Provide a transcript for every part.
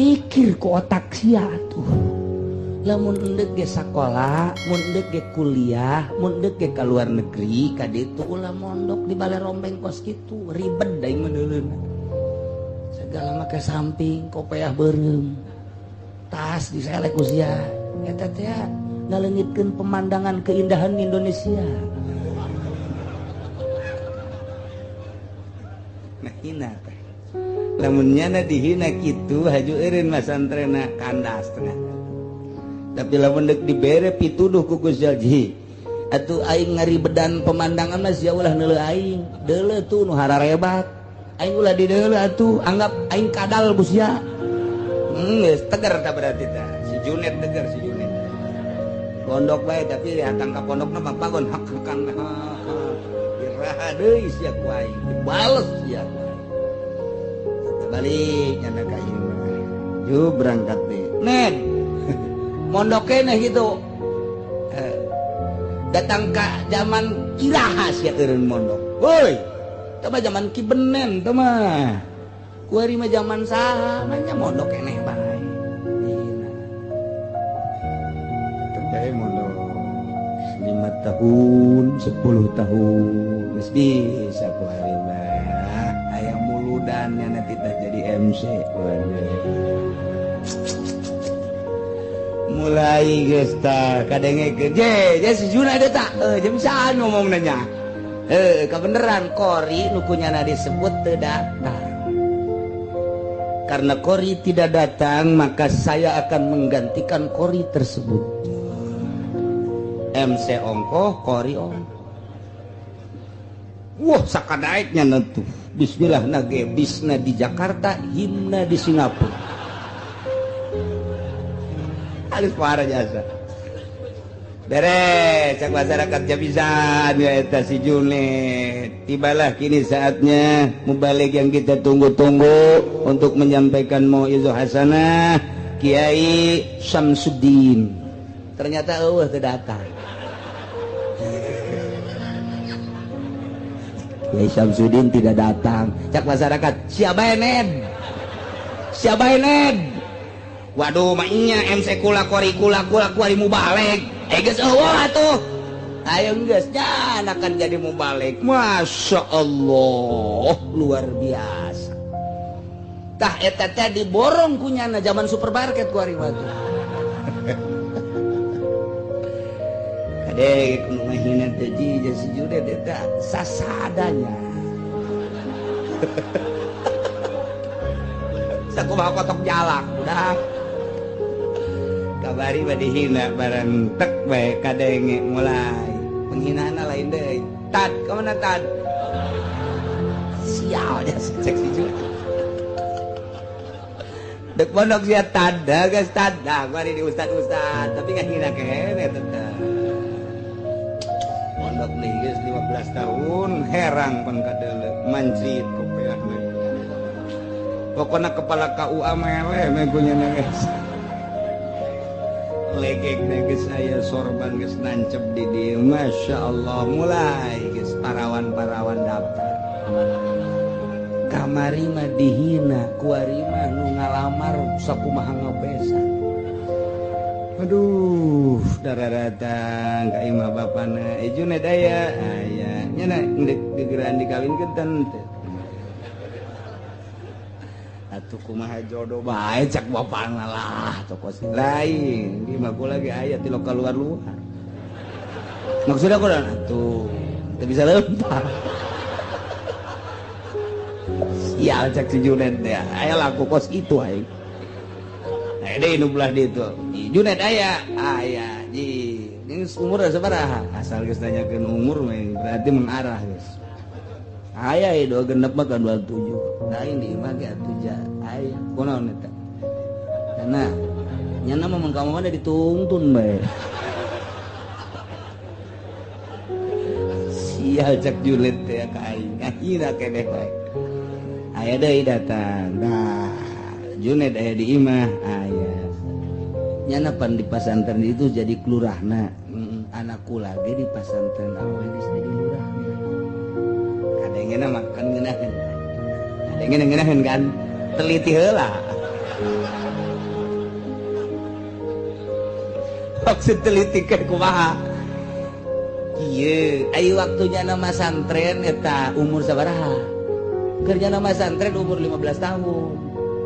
Mikir ku otak sia atuh. Lamun endek ge sakola, mun endek ge kuliah, mun endek ge ka luar negeri, ka ditu ulah mondok di balai rombeng kos kitu, ribet da ieu meuleuna. Segala make samping, kopeah beureum. Tas diselek ku sia. Eta teh ngaleungitkeun pemandangan keindahan Indonesia. Nah hina teh. Lamun nyana dihina kitu haju eureun masantrena kandas tengah. Tapi lamun deuk dibere pituduh ku Gus Jalji. Atuh aing ngaribedan pemandangan mah sia ulah neuleuh aing. Deuleuh tuh nu hararebat. Aing ulah dideuleuh atuh, anggap aing kadal ku sia. Geus tegar tah berarti tah. Si Junet tegar si Junet. Pondok bae tapi datang ka pondokna mah pagon hak-hakan. Iraha deui sia ku aing, dibales sia ku aing. Balik nyana ka imah. Ju berangkat deh. Ned. Mondok keneh gitu. Datang ka zaman kiraha sia eureun mondok. Woi, teh mah zaman Ki Benen teh mah. Kuari mah zaman saha nanya mondok keneh bae. Dina. Tetep bae mondok 5 tahun, 10 tahun geus bisa kuari mah. Aya muludan nanti jadi MC. Mulai geus tah kadengekeun je je si Juna eta tah jam saan ngomong nanya kebeneran Kori nu kunyana disebut teu datang. Karena Kori tidak datang maka saya akan menggantikan Kori tersebut. MC ongkoh Kori ongkoh. Wah sakadaeknya nentu. Bismillah nage bisna di Jakarta, himna di Singapura. Alus parah jasa. Beres cak masyarakat jabisan ya eta si Junet. Tibalah kini saatnya mubalig yang kita tunggu-tunggu untuk menyampaikan mauizah hasanah Kiai Samsudin. Ternyata eueuh teu datang. Kiai Samsudin tidak datang. Cak masyarakat, siapa Ned? Siapa Ned? Waduh, mainnya MC kula kori kula kula kuari mubalig. Geus eueuh atuh. Ayo geus jan akan jadi mubalig. Masya Allah, luar biasa. Tah eta teh diborong kunyana zaman supermarket kuari mah tuh. Kadek nu ngahina teh ji si Junet eta sasadanya. Sakumaha kotok jalak udah. Kabari mah dihina bareng tek bae kadenge mulai. Penghinaan lain deui. Tad, ka mana tad? Sial ya cek si Junet. Dek pondok sia tad, geus tad. Nah, bari di ustad-ustad, tapi ngahina keneh tetep. Pondok nih geus 15 tahun herang pan kadeuleu mancit kopeahna. Pokona kepala KUA meleh meh kunyana geus. Legek geus aya sorban geus nancep di dieu. Masya Allah mulai geus parawan-parawan daftar. Kamari mah dihina, kuari mah nu ngalamar sakumaha ngebesa. Aduh, darah datang ka imah bapana. Junet aya, aya. Nya geus gegeran dikawinkeun teu. Atuh kumaha jodoh bae cak bapana lah, tokos lain. Di mah kula ge aya ti lokal luar-luar. Maksudna kunaon atuh? Teu bisa lempar. Sial cak si Junet teh. Aya laku kos kitu aing. Deui nu belah ditu. Junet aya, aya. Ji, geus umur sabaraha? Asal geus nanyakeun umur mah berarti mengarah geus. Aya ieu 26 mah kan 27. Lain di imah ge atuh ja. Aya kunaon eta? Karena nyana mah mun ka mana dituntun bae. Sial cak Junet teh ka aing. Akhirna keneh bae. Aya deui datang. Nah, Junet aya di imah, aya. Nyana pan di pasantren itu jadi kelurahna. Anakku lagi di pasantren awewe geus jadi lurahna. Kadengena mah kan ngeunaheun. Kadengena ngeunaheun kan teliti heula. Maksud teliti ke kumaha? Kieu, ai waktunya nama santren eta umur sabaraha? Kerja nama santren umur 15 tahun.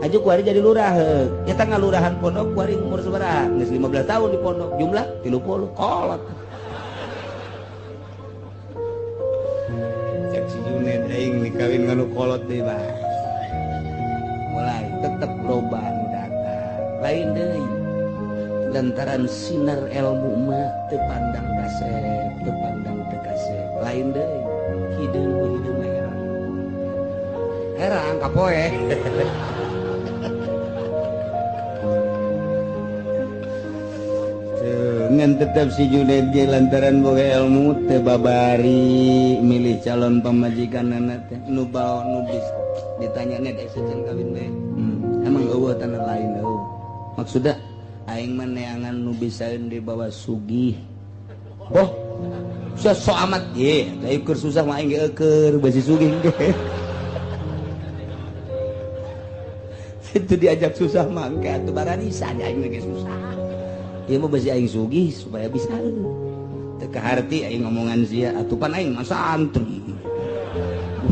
Aju kuari jadi lurah heuk. Eta ngalurahan pondok kuari umur sabaraha? Geus 15 tahun di pondok, jumlah 30 kolot. Cek si Junet aing dikawin nganu kolot deui mah. Mulai tetep loba anu datang. Lain deui. Lantaran sinar ilmu mah teu pandang kasep, teu pandang teu kasep. Lain deui. Hideung ku hideung mah herang. Herang kapoe. Ngan tetep si Junet ge lantaran boga ilmu teu babari milih calon pamajikanana teh nu bao nu bisa ditanya nya dek sejen kawin bae. Emang eueuh tanah lain eueuh. Maksudna aing mah neangan nu bisaeun dibawa sugih. Oh, sia sok amat ye, da keur susah mah aing ge eueur basi sugih ge. Itu diajak susah mah engke atuh bararisa aing ge susah. Ieu mah basi aing sugih supaya bisa. Teu kaharti aing ngomongan sia atuh pan aing mah santri.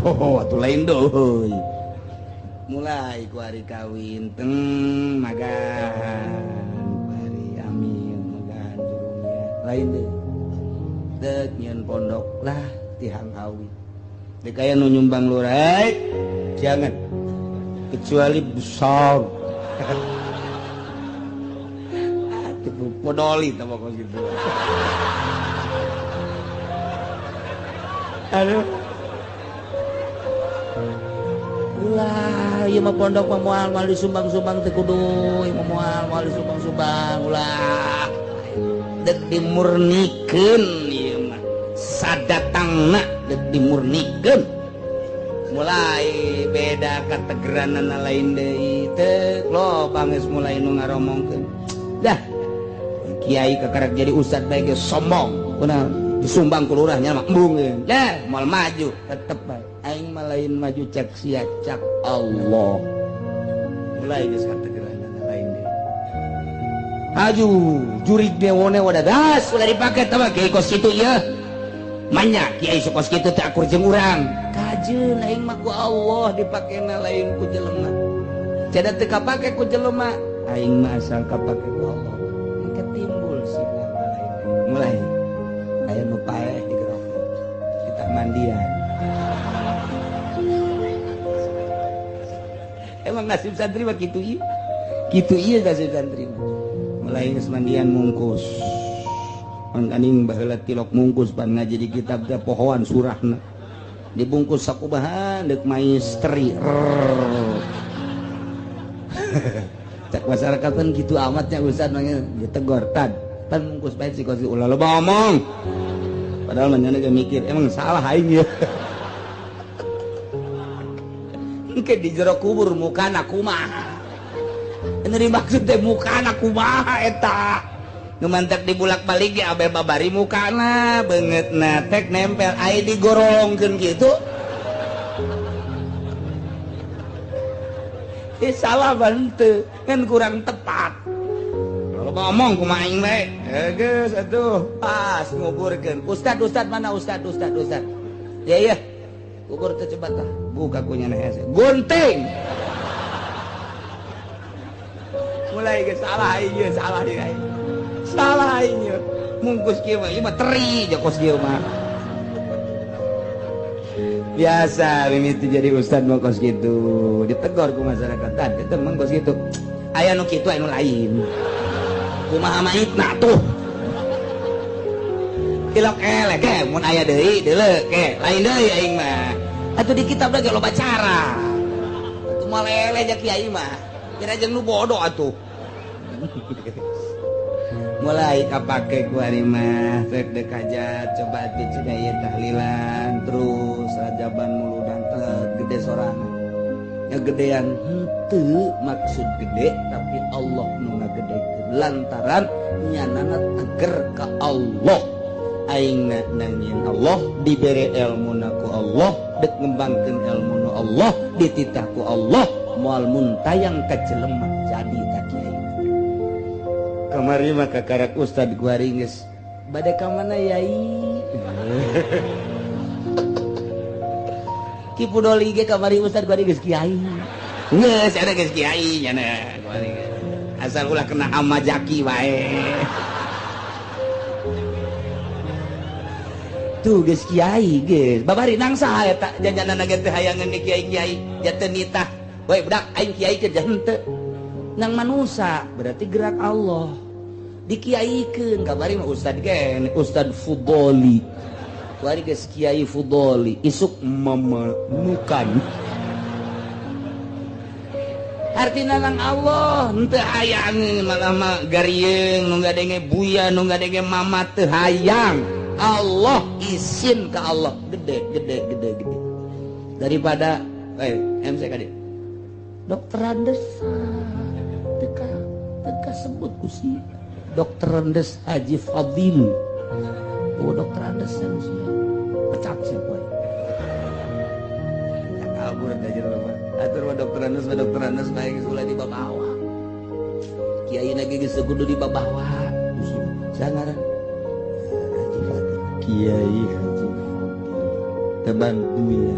Oh, atuh lain deui. Mulai ku hari kawin teng magan hari amin magan jurumnya lain deui. Deuk nyieun pondok lah tihang hawi. Deuk aya nu nyumbang lurah, jangan kecuali besar. Podoli teh pokok gitu. Aduh. Ulah, ieu mah pondok mah moal moal disumbang-sumbang teh kudu, ieu mah moal moal disumbang-sumbang, ulah. Deuk dimurnikeun ieu mah. Sadatangna deuk dimurnikeun. Mulai beda kategeranana lain deui teh, loba geus mulai nu ngaromongkeun. Dah. Kiai kekarak jadi ustad bae ge sombong. Kunaon? Disumbang ku lurahnya mah embung ge. Dah, moal maju tetep bae. Aing mah lain maju cek sia cak Allah. Mulai geus kategeranana lain deui. Aju jurig dewone wadah das ulah dipake tah mah kiai kos kitu ieu. Manya kiai sok kos kitu teh akur jeung urang. Kajeun aing mah ku Allah dipakena lain ku jelema. Cada teu kapake ku jelema, aing mah asal kapake ku Allah. Ketimbul sinar lain. Mulai aya nu paeh digerokan. Kita mandian. Emang nasib santri mah kitu ieu. Kitu ieu nasib santri mah. Mulai geus mandian mungkus. Mangkaning baheula tilok mungkus pan ngaji di kitab teh pohoan surahna. Dibungkus sakubahan deuk maistri. Cak masyarakat kan gitu amatnya ustaz mah ditegor tad. Pan mungkus bae si kos ulah loba omong. Padahal mah nyana ge mikir emang salah aing ya. Engke di jero kubur mukana kumaha. Ini dimaksud teh mukana kumaha eta. Nu mantak dibulak-balik ge abe babari mukana beungeutna tek nempel ai digorongkeun kitu. Salah bante kan kurang tepat. Kalau ngomong kumaha aing bae. Geus atuh pas nguburkeun. Ustad ustad mana ustad ustad ustad. Ya ya. Kubur teh cepat tah. Buka ku nyana hese. Gunting. Mulai geus salah aing ieu, salah ieu aing. Salah aing ieu. Mungkus kieu mah ieu mah teri jokos kieu mah. Biasa mimiti jadi ustad mah kos kitu. Ditegor ku masyarakat. Tah eta mah kos kitu. Aya nu kitu aya nu lain. Kumaha maitna tuh. Tilok eleh ke mun aya deui deuleu ke lain deui aing mah. Atuh di kitab lagi loba cara. Atuh moal eleh ja kiai mah. Kira jeung nu bodoh atuh. Mulai kapake ku ari mah rek deuk hajat coba atuh cenah ieu tahlilan terus rajaban muludan teh gede sorangan. Nya gedean henteu maksud gede tapi Allah nu ngagedekeun lantaran nyanana teger ka Allah. Aing nangin Allah dibere elmuna ku Allah dek ngembangkeun elmuna Allah dititah ku Allah moal muntayang ka jelema jadi ka kiai. Kamari mah kakarak ustad kuari geus bade ka mana yai. Ki Pudoli ge kamari ustad kuari geus kiai. Geus ada geus kiai nya kuari. Asal ulah kena ama jaki wae. Tuh geus kiai geus. Babari nang saha eta jajanana ge teu hayangeun kiai-kiai jateu nitah. Woi budak aing kiai ke henteu. Nang manusa berarti gerak Allah. Dikiaikeun kabari mah ustad ge Ustad Fudoli. Kuari geus Kiai Fudoli isuk memenukan. Artina nang Allah henteu hayang malah mah garieung nu ngadenge buya nu ngadenge mama teu hayang. Allah izin ke Allah gede gede gede gede. Daripada MC kadi Dokter Andes teka sebut kusi Dokter Andes Haji Fadil. Oh Dokter Andes sih pecat sih boy. Kabur aja loba. Atur mah Dokter Andes mah Dokter Andes bae geus ulah dibabawa. Kiai lagi geus kudu dibabawa. Sangaran Haji Fadil. Kiai Haji Fadil. Teban Buya.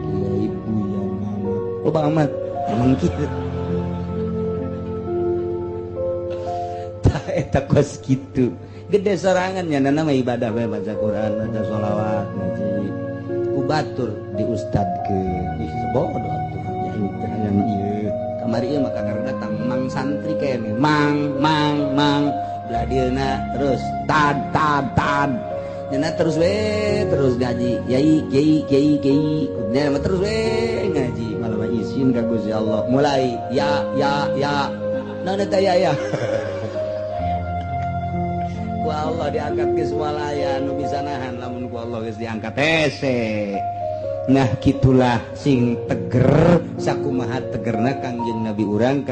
Kiai Buya Mama. Oh Bang Ahmad, emang kitu. Eta kos kitu. Gede sorangan nya nama ibadah bae baca Quran, baca sholawat, ngaji. Ku batur di ustadkeun. Ih bodoh atuh aing teh hayang ieu. Kamari ieu mah kakara datang mang santri kene. Mang mang mang belah dieuna terus tad tad tad. Nya terus we terus ngaji. Yai kiai kiai kiai. Nya mah terus we ngaji. Malah mah izin ka Gusti Allah. Mulai ya ya ya. Naon eta ya ya. Ku Allah diangkat ke swalaya nu bisa nahan lamun ku Allah geus diangkat hese. Nah kitulah sing teger sakumaha tegerna Kangjeng Nabi urang